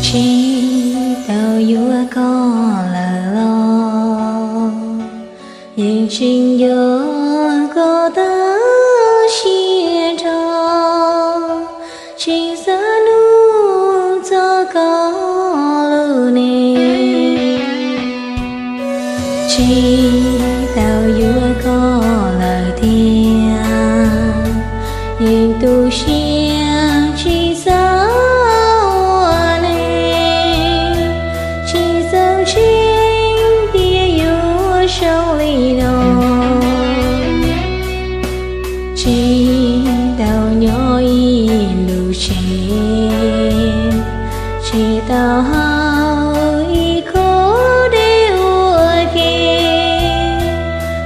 Tsis tau yuav koj lawm los yeej tseem nco koj tau siab nrho, tseem xav hnov txog koj lub neej. Tsis tau yuav koj lawm tiag, yeej tu siab tsis xav ua neej, tsis txawj ntseeg tias yuav zoo li no. Tsis tau nyob ib lub tsev, tsis tau haus ib khob dej ua ke,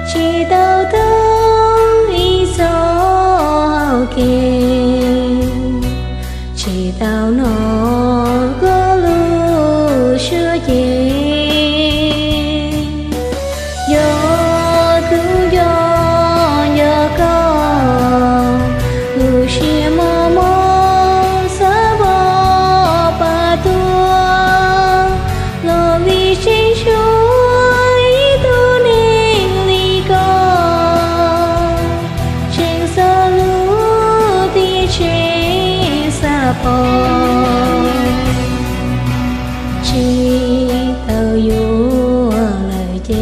tsis tau taug ib txoj hau kev, tsis tau hnov koj lub suab ceg. Nco kuv nco, nco koj, lub siab mos mos xav pov pam tuag, los vim tseem tshuav ib tug neeg li koj, tseem xav hlub thiab tseem xav pom. Tsis tau yuav lawm ces,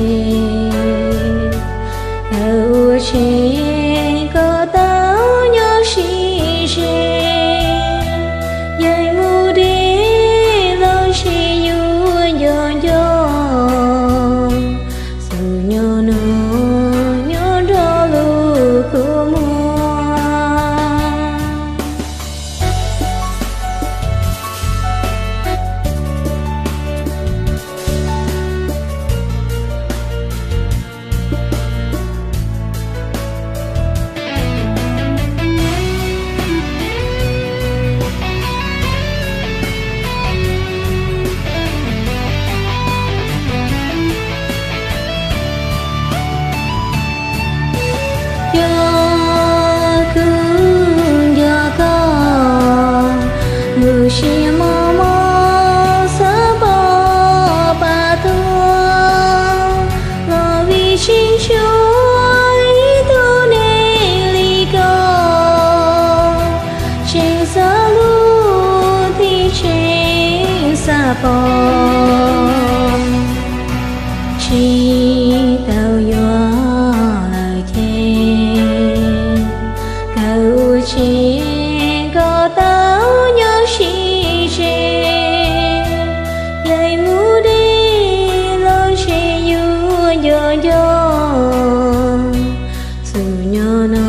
txawm ua tseg koj tau nyob sib ze, yeej mus deb los ntshe yuav nco nco, xub nyob no nyob nrog lub kua muag. Nco kuv nco koj, lub siab mos mos xav pov pam tuag, los vim tseem tshuav ib tug neeg li koj, tseem xav hlub thiab tseem xav pom. Tsis tau yuav lawm ces, txawm ua tseg koj tau nyob sib ze, yeej mus deb los ntshe yuav nco nco, xub nyob no